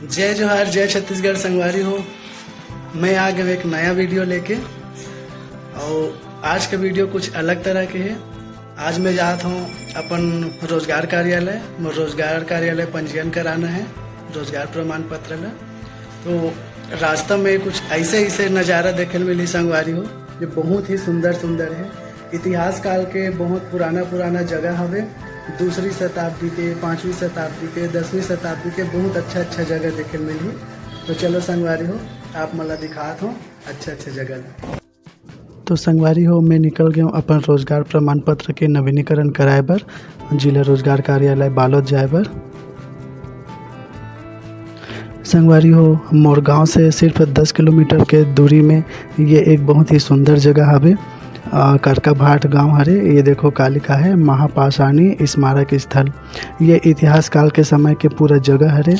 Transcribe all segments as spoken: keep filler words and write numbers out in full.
जय जोहार, जय छत्तीसगढ़ संगवारी हो। मैं आ गए एक नया वीडियो लेके, और आज का वीडियो कुछ अलग तरह के है। आज मैं जात हूँ अपन रोजगार कार्यालय, मोर रोजगार कार्यालय पंजीयन कराना है रोजगार प्रमाण पत्र ला। तो रास्ता में कुछ ऐसे ऐसे नज़ारा देखे मिली संगवारी हो, जो बहुत ही सुंदर सुंदर है। इतिहास काल के बहुत पुराना पुराना जगह हवे। दूसरी शताब्दी के, पाँचवीं शताब्दी के, दसवीं शताब्दी के बहुत अच्छा अच्छा जगह देखे मिलही। तो चलो संगवारी हो, आप मन ला दिखात हो अच्छा अच्छा जगह। तो संगवारी हो, मैं निकल गया हूँ अपन रोजगार प्रमाण पत्र के नवीनीकरण कराए बर जिला रोजगार कार्यालय बालोद जाए बर। संगवारी हो, मोर गांव से सिर्फ दस किलोमीटर के दूरी में ये एक बहुत ही सुंदर जगह हवे। आ, करका भाट गांव हरे। ये देखो का लिखा है, महापाषाणी स्मारक स्थल। ये इतिहास काल के समय के पूरा जगह हरे।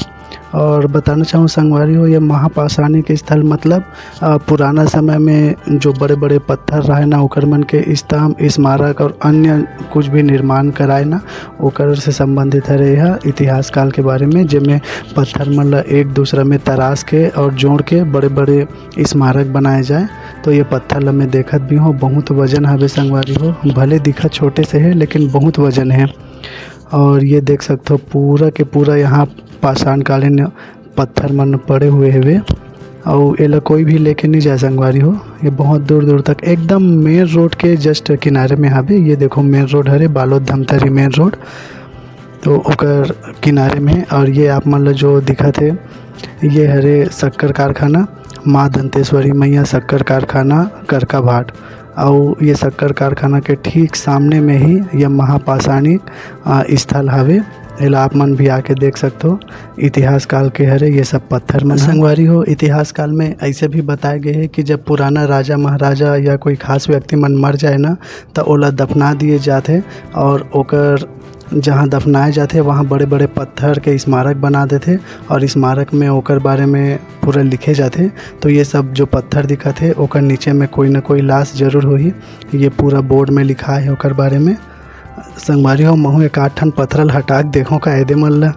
और बताना चाहूँ संगवारी हो, ये महापाषाणिक स्थल मतलब आ, पुराना समय में जो बड़े बड़े पत्थर रहे ना, ओकर मन के स्तंभ, स्मारक और अन्य कुछ भी निर्माण कराए ना, ओकर से संबंधित हरे यह इतिहास काल के बारे में, जेमे पत्थर मन ला एक दूसरा में तराश के और जोड़ के बड़े बड़े स्मारक बनाए जाए। तो ये पत्थर ला मैं देखत भी हूँ, बहुत वजन हवे संगवारी हो, भले दिखत छोटे से है लेकिन बहुत वजन है। और ये देख सकते हो पूरा के पूरा यहाँ पाषाणकालीन पत्थर मन पड़े हुए हवे, अउ एला कोई भी लेके नहीं जाए संगवारी हो। ये बहुत दूर दूर तक एकदम मेन रोड के जस्ट किनारे में हवे। ये देखो मेन रोड हरे, बालोद धमतरी मेन रोड, तो ओकर किनारे में। और ये आप मन ला जो दिखत है, ये हरे शक्कर कारखाना, माँ दंतेश्वरी मैया शक्कर कारखाना करका भाट। अउ ये शक्कर कारखाना के ठीक सामने में ही ये महापाषाणिक, आ, स्थल हवे। एला आप मन भी आके देख सकथो। इतिहास काल के हरे ये सब पत्थर मन ह। संगवारी हो, इतिहास काल में ऐसे भी बताए गए है कि जब पुराना राजा महाराजा या कोई खास व्यक्ति मन मर जाए ना, त ओला दफना दिए जाथे और ओकर जहाँ दफनाए जाथे, वहाँ बड़े-बड़े पत्थर के स्मारक बना देथे और स्मारक में ओकर बारे में पूरा लिखे जाथे। तो ये सब जो पत्थर दिखत हे, ओकर नीचे में कोई न कोई लाश जरूर होही। ये पूरा बोर्ड में लिखा है ओकर बारे में। संगवारी हो, महू एक आध ठन पथरा ल हटा के देखो का एदे मन ल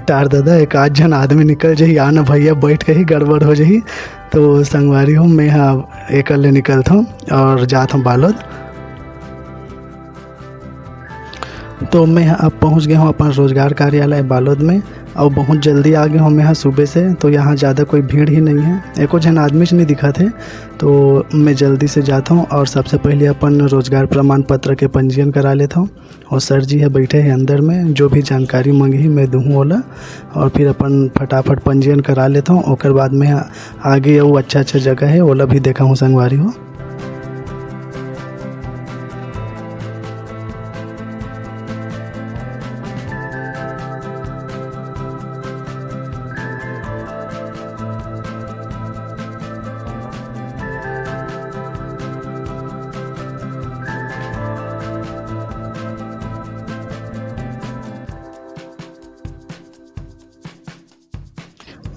टार ददा, एक आध झन आदमी निकल जाही, आ न भैया बैठ के ही गड़बड़ हो जाही। तो संगवारी हो, मैं हा एकर ले निकलथों और जात हूँ बालोद। तो मैं ह-, अब पहुंच गया हूं अपन रोजगार कार्यालय बालोद में, और बहुत जल्दी आ गया हूं मैं ह-, सुबह से। तो यहां ज्यादा कोई भीड़ ही नहीं है, एको झन आदमी च नहीं दिखत हे। तो मैं जल्दी से जाता हूं और सबसे पहले अपन रोजगार प्रमाण पत्र के पंजीयन करा लेता हूं। और सर जी है बैठे हैं अंदर में, जो भी जानकारी मंगही मैं दूहूं ओला, और फिर अपन फटाफट पंजीयन करा लेता हूं। ओकर बाद में आगे अउ अच्छा अच्छा जगह है, ओला भी देखा हूं संगवारी हो।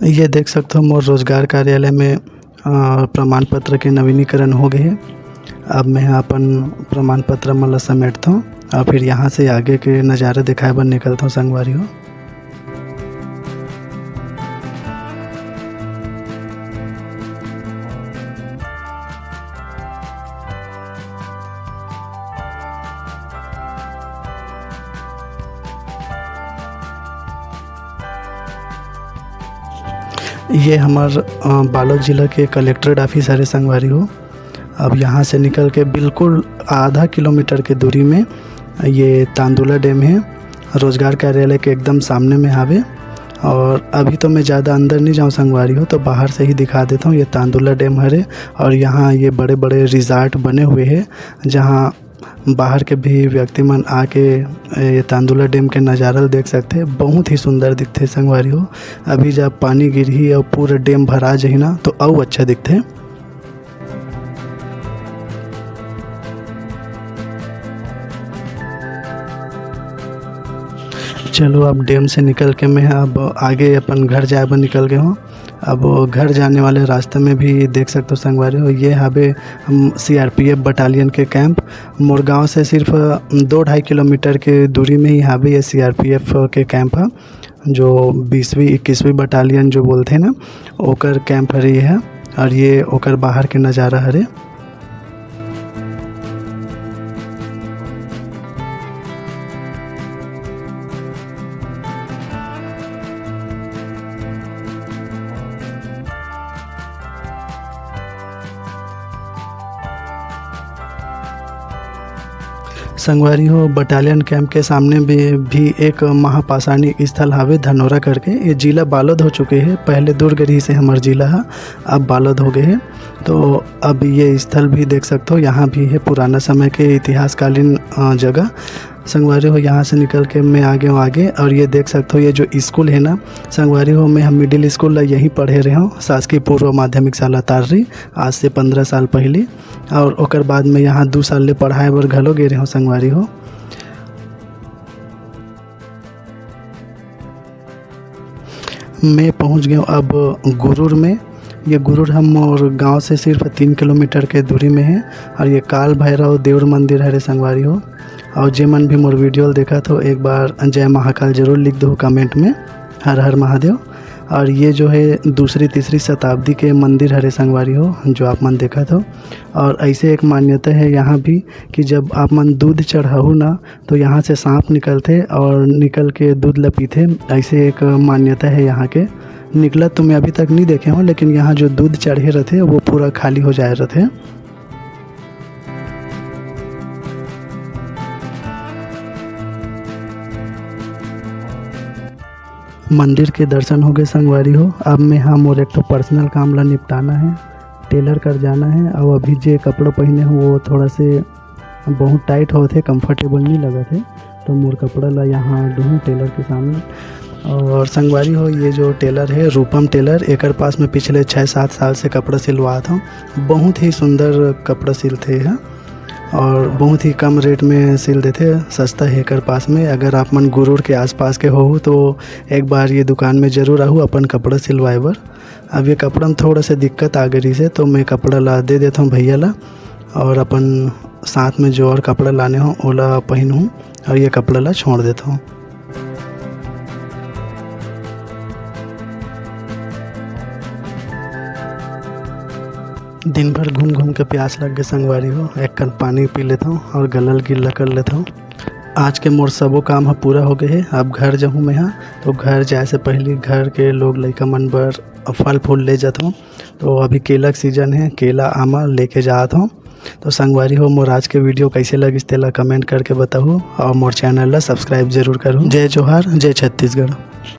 ये देख सकथो, मोर रोजगार कार्यालय में, अ, प्रमाण पत्र के नवीनीकरण हो गए हे। अब मैं ह अपन प्रमाण पत्र मन ल समेटथों और फिर यहाँ से आगे के नज़ारा दिखाए बर निकलथों संगवारी हो। ये हमर, अ, बालोद जिला के कलेक्ट्रेट ऑफिस हरे संगवारी हो। अब यहाँ से निकल के बिल्कुल आधा किलोमीटर के दूरी में ये तांदुला डैम है, रोजगार कार्यालय के एकदम सामने में हावे। और अभी तो मैं ज़्यादा अंदर नहीं जाऊँ संगवारी हो, तो बाहर से ही दिखा देता हूँ। ये तांदुला डैम हरे और यहाँ ये बड़े बड़े रिजॉर्ट बने हुए हैं, जहाँ बाहर के भी व्यक्ति मन आके ये तांदुला डैम के नज़ारा ल देख सकथे। बहुत ही सुंदर दिखथे संगवारी हो। अभी जब पानी गिरही और पूरा डैम भरा जही ना, तो अउ अच्छा दिखथे। चलो, अब डैम से निकल के मैं अब आगे अपन घर जाए बर निकल गए हूँ। अब घर जाने वाले रास्ते में भी देख सकते हो संगवारी हो, ये हावे, हम, सीआरपीएफ बटालियन के कैंप। मोर गांव से सिर्फ दो ढाई किलोमीटर के दूरी में ही हावे ये सीआरपीएफ के कैंप है। जो बीसवीं इक्कीसवीं बटालियन जो बोलथे ना, ओकर कैंप हरे ये ह। और ये ओकर बाहर के नज़ारा हरे। संगवारी हो, बटालियन कैंप के सामने भी, भी एक महापाषाणी स्थल हावे, धनोरा करके। ये जिला बालोद हो चुके हे, पहले दुर्ग रहिस हे हमर जिला ह, अब बालोद हो गए हे। तो अब ये स्थल भी देख सकते हो, यहाँ भी है पुराना समय के इतिहासकालीन, अ, जगह। संगवारी हो, यहाँ से निकल के मैं आ गया हूँ आगे, और ये देख सकते हो, ये जो स्कूल है ना संगवारी हो, मैं हम मिडिल स्कूल ला यहीं पढ़े रहे हूँ, शासकीय पूर्व माध्यमिक शाला तार्री, आज से पंद्रह साल पहले। और ओकर बाद में यहाँ दू साल ले पढ़ाए बर घलो गे रहे हूँ संगवारी हो। मैं पहुंच गया हूं अब गुरूर में। ये गुरूर हम मोर गांव से सिर्फ तीन किलोमीटर के दूरी में है। और ये काल भैरव देवर मंदिर हरे संगवारी हो। और जे मन भी मोर वीडियो ल देखत हो, एक बार जय महाकाल जरूर लिख दो कमेंट में, हर हर महादेव। और ये जो है दूसरी तीसरी शताब्दी के मंदिर हरे संगवारी हो, जो आप मन देखत हो। और ऐसे एक मान्यता है यहाँ भी कि जब आप मन दूध चढ़ाहू ना, तो यहाँ से सांप निकलथे और निकल के दूध ल पीथे। ऐसे एक मान्यता है यहाँ के। निकलत तो मैं अभी तक नहीं देखे हूँ, लेकिन यहाँ जो दूध चढ़े रहथे वो पूरा खाली हो जाए रहथे। मंदिर के दर्शन हो गए संगवारी हो। अब मैं हा मोर एक ठो पर्सनल काम ला निपटाना है, टेलर कर जाना है। और अभी जे कपड़ा पहने हूँ वो थोड़ा से बहुत टाइट होत हे, कंफर्टेबल नहीं लगत हे, तो मोर कपड़ा ला यहाँ दूहूँ टेलर के सामने। और संगवारी हो, ये जो टेलर है रूपम टेलर, एकर पास में पिछले छः सात साल से कपड़ा सिलवात हूँ। बहुत ही सुंदर कपड़ा सिलथे है और बहुत ही कम रेट में सिल देथे, सस्ता है एकर पास में। अगर आप मन गुरूर के आसपास के हो तो एक बार ये दुकान में जरूर आहू अपन कपड़ा सिलवाए बर। अब ये कपड़ा में थोड़ा सा दिक्कत आ गई से, तो मैं कपड़ा ला दे देता हूँ भैया ला, और अपन साथ में जो और कपड़ा लाने हो ओला पहनूँ और ये कपड़ा ला छोड़ देता हूँ। दिन भर घूम घूम के प्यास लग गए संगवारी हो, एक कन पानी पी लेता हूँ और गला ल गिल्ला कर लेता हूँ। आज के मोर सबो काम ह पूरा हो गए है। अब घर जाहूँ मैं हा, तो घर जाए से पहले घर के लोग लइका मन बर फल फूल ले जाता हूँ। तो अभी केला के सीजन है, केला आमा लेके जात हूँ। तो संगवारी हो, मोर आज के वीडियो कैसे लगिस तेला कमेंट करके बताहू और मोर चैनल ला सब्सक्राइब जरूर करू। जय जोहार, जय छत्तीसगढ़।